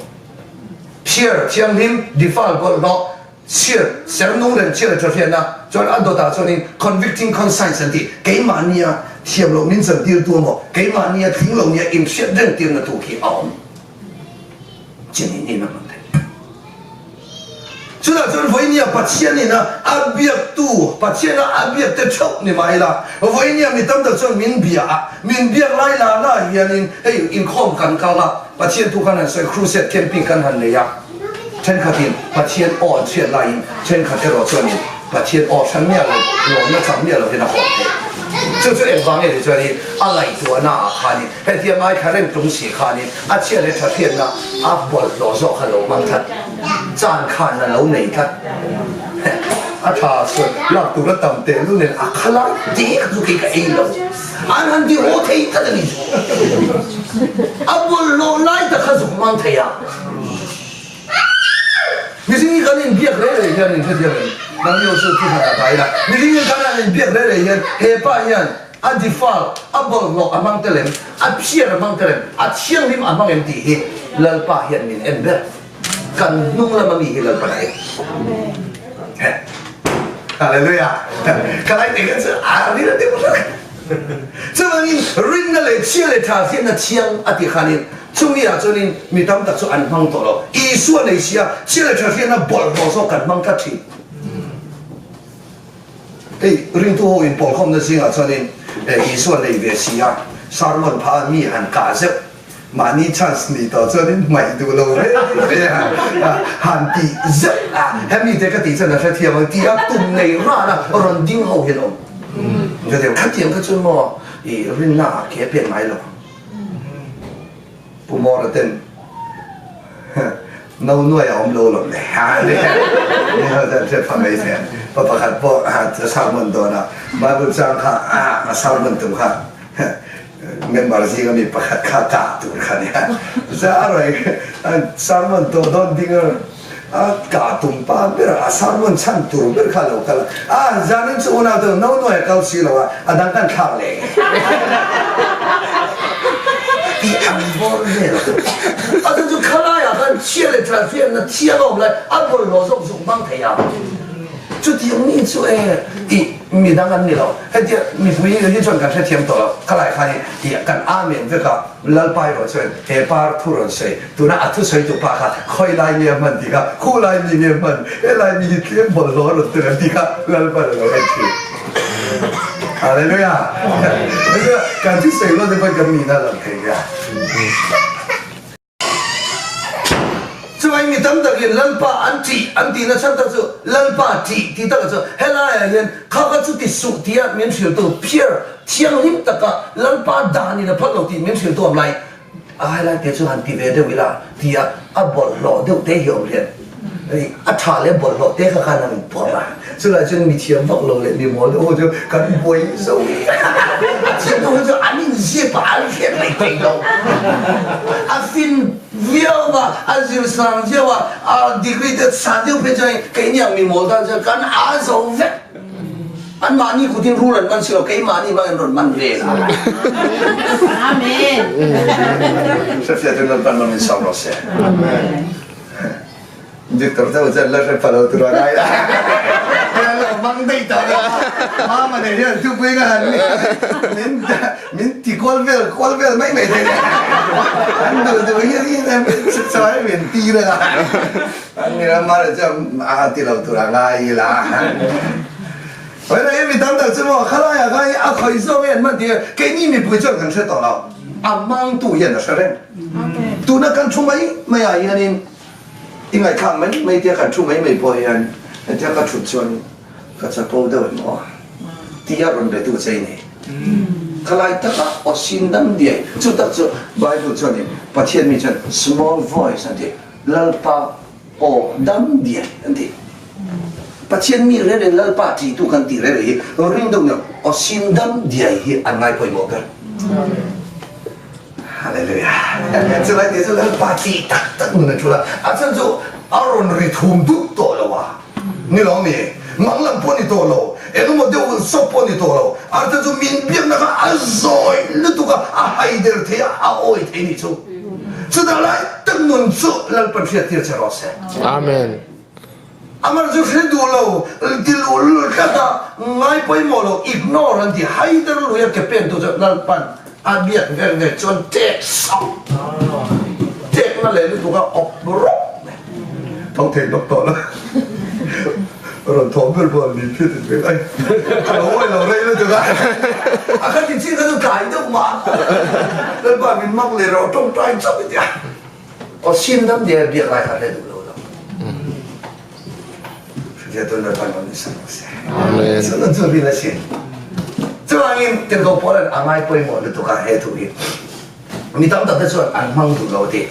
Pure, thianghlim, defiled, bawlhhlawh, Sir, Sernung reng chiah leh tha hriatna chuan a dawtah chuanin convicting conscience an ti. Keimahnia thiam loh min chantirtu emaw, keimahnia tling lo nia inhriat reng tirna tu khi a awm. Chini niin a hman theih. Chutah chuan vawinia Pathianin a a biaktu, Pathiana a biakte theuh ni mah ila, vawinia mi tam tak chuan min bia a, min biak lai la la hianin hei inkhawm kan kal a, Pathian thu khan han sawi crusade camping kan han nei a, Thenkhatin Pathian aw an hriat laiin thenkhat erawh chuanin Pathian aw hran miah lo, lawmna chang miah lovin a hawn theih. Chu chu engvang nge ti chuanin a ngaihtuahna ah khanin hetia ngaithla reng tum si khanin a chhia leh tha hriatna a bawlhhlawh zawk kha lo hmang tlat, chan khan a lo nei tlat. A tha sual lak tur a tam teh lu nen a kha lai dek chu kei ka ei lo. An han ti haw thei tlat a ni. A bawlhhlawh lai tak kha zuk hmang thei a. Mihring hi kan inbiak rei rei hian in hrethiam em? Nang ni chu thu hran a ta ila. Mihring hi kan han inbiak rei rei hian he pa hian a defile, a bawlhhlawh a hmang tel em? A phiar a hmang tel em? A thianghlim a hmang em tih hi Lalpa hian min en ber. Kan hnung lama mi hi Lalpa na en. Hallelujah! Ka lai te hian chu a ril deuh hlek. Chuvangin rinna leh chhia leh tha hriatna thiang a tih khanin chumi ah chuanin mi tam tak chu an hmang tawh lo. Isua nei sia chhia leh tha hriatna bawlhhlawh zawk kan hmang tlat thin. Hei ringtu ho inpawlkhawmna zingah chuanin Isua nei ve si a sermon pha a mi han kah zeuh mahni chance nih tawh chuanin hmaih duh lo reng reng a han tih zeuh a, hemi te ka tih chuan a hrethiam ang tih a tum nei ran a rawn ding ho hian awm. Khatiang kha chu maw i rinna ah ke a pen ngai lo. Pu Mawra ten no nuai a awm lo lawm le. Ni ho chuan hriat pha mai se. Pa pakhat pawh sermon dawn a Bible chang kha a sermon tum kha member zinga mi pakhat kha kah tur kha nia. Chuan a rawn sermon tawh dawn ding a a kah tum pa ber a sermon chhan tur ber kha a lo kal a, a zanin chu unau te no nuai a kal si lo a, a dang kan thlak leh tih an bawr vel a chu chu khalaiah khan chhia leh tha hriatna thiang a awm lai a bawlhhlawh zawk zuk hmang thei ang chutiang mi chu e tih Mi dang an ni lo. Hetia mipui hi chuan kan hrethiam tawh lo. Khalai khan hi tih kan amen vek a, Lalpa erawh chuan he par thu rawn sawi, tuna a thusawi tu pa kha khawi lai nge a hman tih kha, khu lai mi nge hman, he lai mi hi tlem bawlhhlawh a rawn tel ang tih kha Lalpa a lo en thin. Hallelujah! Kan thusawi rual te pawhin kan nihna a lang thei nia. Chuvangin mi tam takin Lalpa an ṭih an tihna chhan tak chu Lalpa ṭih tih takah chuan helaiah hian kha kha chu ti suh tia min hrilhtu phiar thianghlim taka Lalpa danin a phal lo tih min hrilhtu awm lai a helai te chu han ti ve deuh ila tia a bawlhhlawh deuh te hi awm hian a ṭha leh bawlhhlawh te kha khan an pawrh a, chulai chuan mi thiam vak lo leh mi mawl deuh ho chu kan buai zo a thiam deuh ho chu an inzip a, an hriat mai thei lo, a fin viau a, a zir sang viau a, a degree te san deuh phei chuan keini ang mi mawl tan chuan kan a zo vek, an mahni kutin rul an man si lo, keimahni hmangin an rawn man ve la. Amen. Hrefiah chu Lalpan mawmin sawm rawh se. Victor te chuan la hre pha lo tur a ngai a. Hei an lo hmang daih tawh lo a. Mama nei hian thupui ka han min min ti kual vel kual vel mai mai thei nia. An duh duh hian hian min chhuk chho a min ti reng a. An ni ram mara chuan a ti lo tur a ngai ila. Vawiin ah hian mi tam tak chu maw khalai ah khan a khawih zawk hi an hman tih keini mipui chuan kan hre tawh lo. A hmangtu hian a hre reng. Tuna kan thu mai mai ah hianin i ngaihthlak mai mai tia kan thu mai mai pawh hian hetia ka thut chuan ka chapo deuh em aw tia rawn be tu che i nei. Khalai taka aw sin dam diai chu tak chu Bible chuanin Pathian mi chuan small voice an ti Lalpa aw dam diai an ti. Pathian mi rel in Lalpa ṭihtu kan tih rel hi ring deuh nia aw sin dam diai hi an ngai pawimawh ber. Hallelujah. Chulai te chu Lalpa ṭih tak tak nun a ṭul a, a chhan chu a rawn ri thum dut tawh lo a ni lo mi? Mang lam pawh ni tawh lo, engemaw deuh sawp pawh ni tawh lo, a chhan chu min biakna kha a zawi lutuk a, a haider thei a, a awi thei ni chu. Chutah lai tak nun chu Lalpan hriattir che rawh se. Amen. Amah chu hre duh lo, ti luh lul tlat a, ngai pawimawh lo, ignore an ti, haider lui a ke pen tu chu Lalpan a biak vel vel chuan tek sauh, tek na leh lutuk a awp rawp mai. Tho thei lawk tawh lo, rawn thawm ber pawh an ni phiat in vel ai, ka lo awih lo rei lutuk a, a kha ti chin kha chu tlai deuh mah, Lalpa min mak leh rawh tawngtai chauh i tia. Aw sin dam diai biak lai kha hre duh lo lo. Hriat tuan Lalpa nawn ni sak se. Amen. Chu nun chu rin a si. Chuvangin tirhkoh Paul an a ngai pawimawh lutuk a he thu hi. Mi tam tak te chuan an hmang duh lo ti.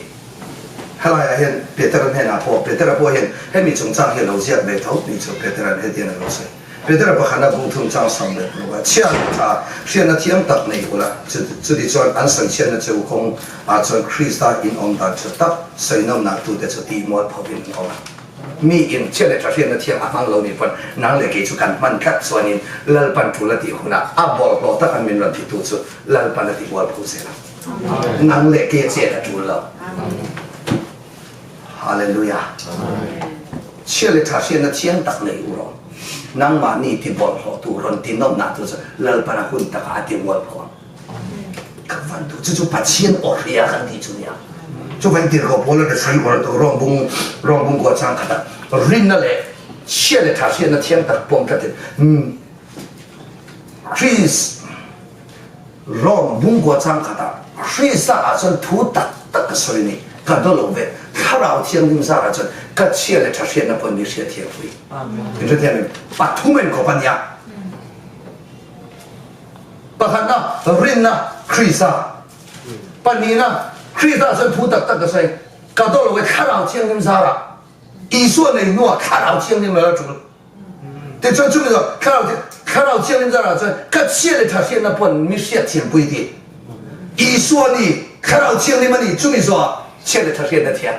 Helai ah hian Petera hnenah pawh Petera pawh hian hemi chungchang hi a lo ziak ve tho tih chu Petera'n hetiang a lo sawi. Petera pakhana bung thum chang sam leh paruk a chhiat tha hriatna thiam tak nei ula, chuti chuan an sawi chhiatna che u kawng ah chuan Krista in awm dan tha tak sawi nawmna tute chu tih mual pho in an awm a. Mi in chhiat leh tha hriatna thiam a hmang lo ni pawn nang leh kei chu kan hman tlat chuanin Lalpan tul a tih hunah a bawlhhlawh taka min rawn titu chu Lalpan a ti mual pho zel a. Nang leh kei a chet a tul lo. Hallelujah! Chhia leh tha hriatna thiang tak nei u rawh. Nangmahni ti bawlhhlawhtu rawn ti nawmna tu chu Lalpan a hun takah a ti mual pho ang. Ka van duh chu chu Pathian aw hria kan tih chu nia. Chuvain tirhkoh Paula te sawi uar tu rawngbung rawngbung kua chang khatah rinna leh chhia leh tha hriatna thiang tak pawm tlatin Christ Rom bungkua chang khatah Krista ah chuan thu tak tak ka sawi ni, ka do lo ve. Thlarau Thianghlim zarah chuan ka chhia leh tha hriatna pawh mi hriat thiam pui. In hrethiam em? Pathum en khawp a nia. Pakhatna, rinna Krista. Pahnihna, Krista ah chuan thu tak tak ka sawi, ka do lo ve. Thlarau Thianghlim zarah Isua nei hnuah Thlarau Thianghlim lo la tul. Tichuan chumi chu Thlarau Thlarau Thianghlim zarah chuan ka chhia leh tha hriatna pawn mi hriat thiampui ti. Isua ni Thlarau Thianghlim a ni chumi zawhah chhia leh tha hriatna thiam.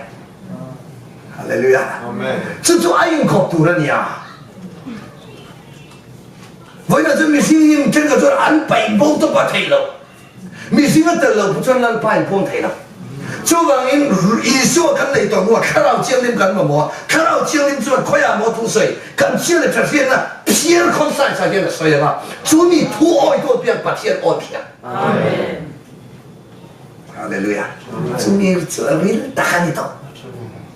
Hallelujah. Amen. Chu chu a inkhawp tur a nia. Vawiinah chuan mihring hi thenkhat chuan an paih bo tawp a theih loh. Mihring a tel lo pawh chuan Lalpa in pawm thei lo. Chuvangin Isua kan nei tawh hnuah Thlarau Thianghlim kan mamawh a, Thlarau Thianghlim chuan khawiah maw thu sawi kan chhia leh tha hriatna phiar khawn sai sai hian a sawi ang a, chu mi thu awi tu apiang Pathian aw thiam. Amen. Hallelujah. Chu mi chu a ril tak a ni tawh.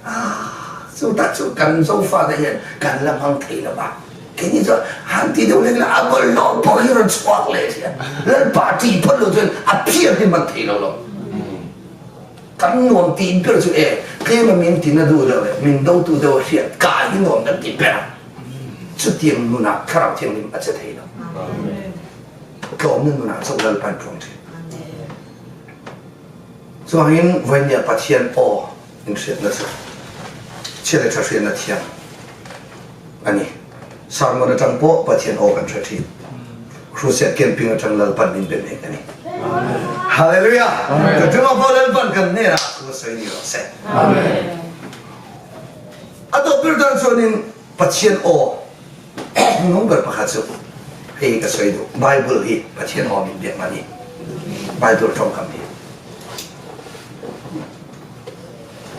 Ah, chu tak chu kan Zofate hian kan la hmang thei lo va. Keini chuan han ti deuh lek la a bawlhhlawh pawh hi rawn chhuak leh ṭhin. Lalpa ṭih phawt lo chuan a phiar hi man thei lo lo. Kan nuam tih ber chu e, tlema min tina duh deuh leh min dotu deuh a hriat ka hi nuam kan ti ber a. Chutiang nunah Thlarau Thianghlim a che thei lo. Tlawmna nunah chauh Lalpa in phuang ṭhin. Chuvangin vawinia Pathian aw in hriatna chu chhia leh ṭha hriatna thiang a ni. Sermon atang pawh Pathian aw kan hre thin. Crusade camping atang Lalpan min be mek a ni. Hallelujah! Ka chungah pawh Lalpan kan hnenah thu a sawi ni rawh se. A tawp ber tan chuanin Pathian aw nung ber pakhat chu hei hi ka sawi duh. Bible hi Pathian aw min biak a ni. Bible tawngkam hi.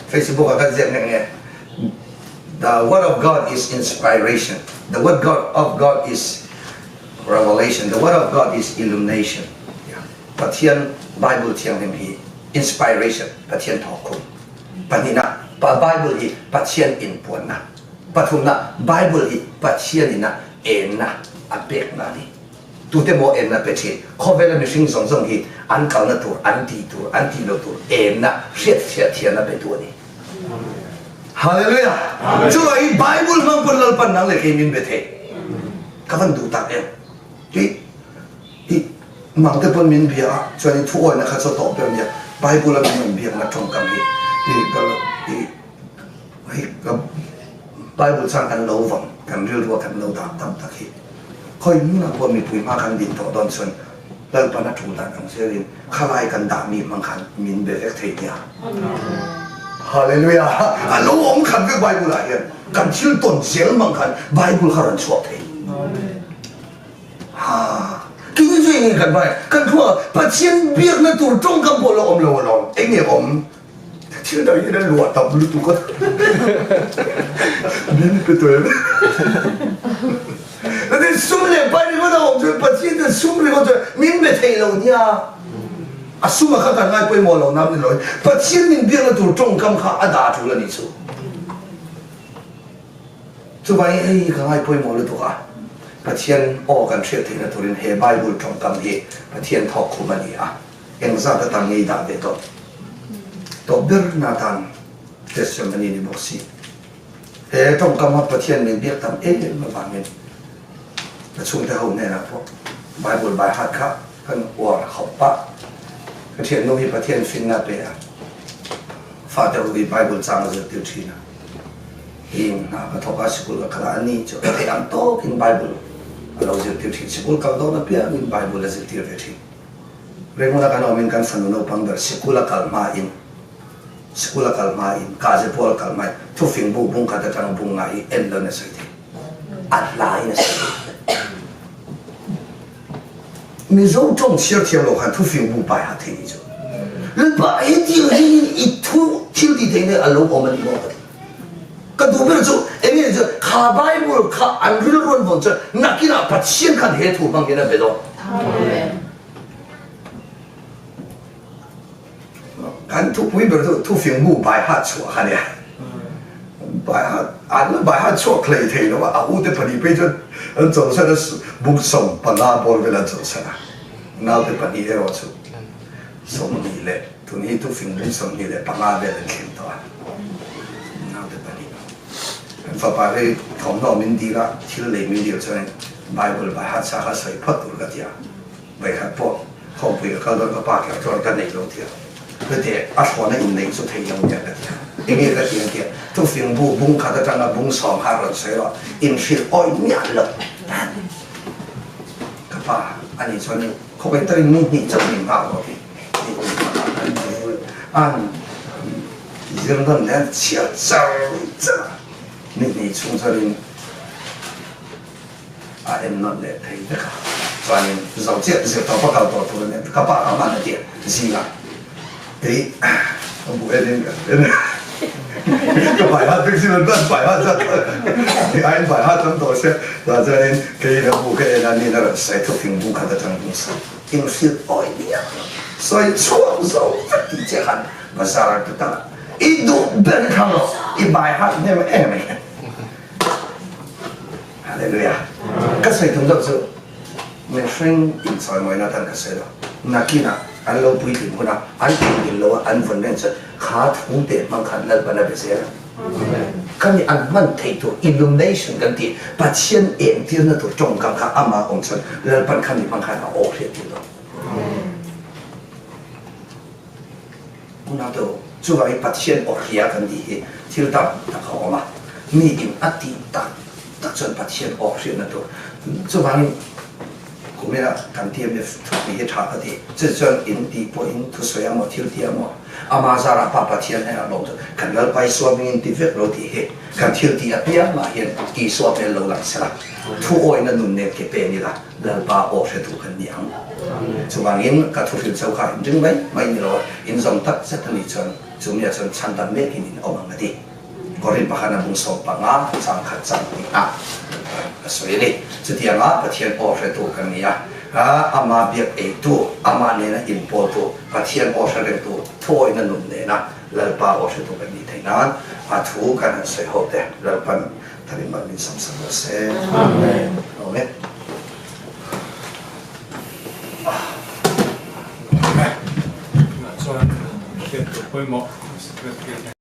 Facebook ah kan ziak nek nge. The word of God is inspiration, the word of God is revelation, the word of God is illumination. Pathian Bible thianghlim hi inspiration, Pathian thawk khum. Pahnihnak, Bible hi Pathian in puannak. Pathumnak, Bible hi Pathian in a ennak a peknak ni. Tute maw ennak pe ṭhin. Khawvel a mihring zong zong hi an kalnak tur, an ti tur, an ti lo tur ennak, hriatfiah thiamnak petu a ni. Hallelujah. Cu i Bible hmang pun lalpan nang le kei min be thei. Ka van duh tak em. Hi hi mang te pon min bia chuan in thu oi na kha cho to ber nia Bible a min biak na tong kam hi hi ka hi hi ka Bible chang kan lo wang kan ril ruwa kan lo dah tam tak hi. Khoi mu na pon mi pui ma kan din to don chun Lalpan a ṭul dan ang zel in khalai kan dahmi hmang khan min be vek thei nia. Hallelujah! A lo om khat vek Bible ah hian kan thil ton zel mang khan Bible kha ran chuak thei. Ha kini chu eng kan bai kan thua Pathian biakna tur tawngkam pawh lo om lo alawm eng nge om thil dang hian an luah tam lutuk a min pe tuai Natin sum le pai ringawt a awm chuan Pathian chuan sum ringawt chuan min be thei lo nia. A sum a kha kan ngai pawimawh lo nam ni lo in Pathian min biakna tur tawngkam kha a dah tul a nih chu. Chuvangin hei hi ka ngai pawimawh lutuk a, Pathian aw kan hriat theihna turin he Bible tawngkam hi Pathian thawk khum a ni a, engzat atan ngei dah ve tawh tawh ber na atan testimony ni bawk si. He tawngkam a Pathian min biak tam em em avangin ka chhungte ho hnenah pawh Bible by heart kha kan uar khawp pah. Ka thiannu hi Pathian finna pe a, fate ho hi Bible chang a zirtir thin a. Hing hna ka thawk a, sikul ka kal a, ani chu ka theih ang tawkin Bible a lo zirtir thin. Sikul kal dawn apiangin Bible a zirtir ve thin. Renguna kan awmin kan fanu naupang ber sikul a kal hmain Sikul a kal hma in kaze pawl a kal hma in thufing bu bung khat atang bung nga hi en lo in a sawi thei. A hla in a sawi thei. Mizo tawng chhiar thiam lo khan thufing bu pai ha thei ni chu. Lalpa he thil hi i thu thil ti thei ne a lo awm a ni maw ka ti. Ka duh ber chu enge chu kha Bible kha an rilru an vawn chuan nakinah Pathian khan he thu hmang hian a be dawn. Amen. Kan thupui ber chu thufing bu bai hat chhuah kha nia. Bai hat an bai hat chhuak hlei thei lo a, a ute pahnih phei chuan an chawlhsan a, buk 15 bawr vel an chawlhsan a. Naute pahnih erawh chu 20 leh tun hi thufing buk 25 vel an thleng tawh a. Naute pahnih. Kan fapa hi thawmhnaw min dil a, thil lei min dil chuan Bible bai hat sa kha sawi phawt tur ka ti a. Vawikhat pawh khawmpui ka kal dawn ka pa kher chuan ka nei lo tia chute a thlawna inneih chu thei lo nia ka ti a, enge ka ti ang tia thufing bu bung khat atanga bung sawm kha rawn sawi rawh inhrilh awih miah lo ka pa ani chuan khawpui takin ni hnih chauh min nghak rawh ti an zir nawn leh an chhiar char char a ni hnih chhung chuanin a en nawn leh thei vek a, chuanin zo chiah zir tawp a kal tawh tur a nia, ka pa ka hman a tia zingah kei ka bu en in ka en a, ka bai hat vek sin an bai hat zat kei aiin bai hat tam tawh sia, tah chuanin keiin a bu ka en a nin a rawn sawi thuk thing bu khat atang bung sawi inhrilh awi miah lo, sawi chhuak zo vek tih chiah khan bazar a ti ta i duh ber hi thlang rawh i bai hat hnem em em. Hallelujah. Ka sawi tum deuh chu mihring inchawimawina atan ka sawi lo. Nakinah an lo puitling hunah an puitling lo a an vawn reng chuan kha thu te hmang khan Lalpan a be zel a. Khami an hman theih tur illumination kan tih Pathian engtirna tur tawngkam kha amah awm chuan Lalpan khami hmang khan a aw hriat tir dawn. Unau deuh, chuvangin Pathian aw hria kan tih hi thil tam tak a awm a, mi in a tih tak tak chuan Pathian aw hriatna tur. Chuvangin kumina kan TMF thupui hi tha ka ti, chu chuan in tih pawhin thusawi a maw thil tih a maw, ama zarah pa Pathian hnenah lawm chu kan Lalpa Isua hmingin ti vek lo tih hi kan thil tih apiangah hian Isua hmel lo lang sela, thu awina nun nen ke pen ila. Lalpa aw hretu kan ni ang. Chuvangin ka thuhrilh cheu kha in ring mai mai ni lo a, in zawm tak zet a nih chuan chu miah chuan chhan dam mekin in awm ang a ti. Korin pakhat a bung 15 chang khat chang tih ah a sawi a ni. Chutianga Pathian aw hretu kan ni a, ama biak eitu, amah nena inpawltu, Pathian aw hre rengtu thuawihna nun nena Lalpa aw hretu kan nih theih nan a thu kan han sawi ho te Lalpan tharin mal min sam sak rawh se. Amen. Amen. Tunah chuan hriat tur pawimawh secretary.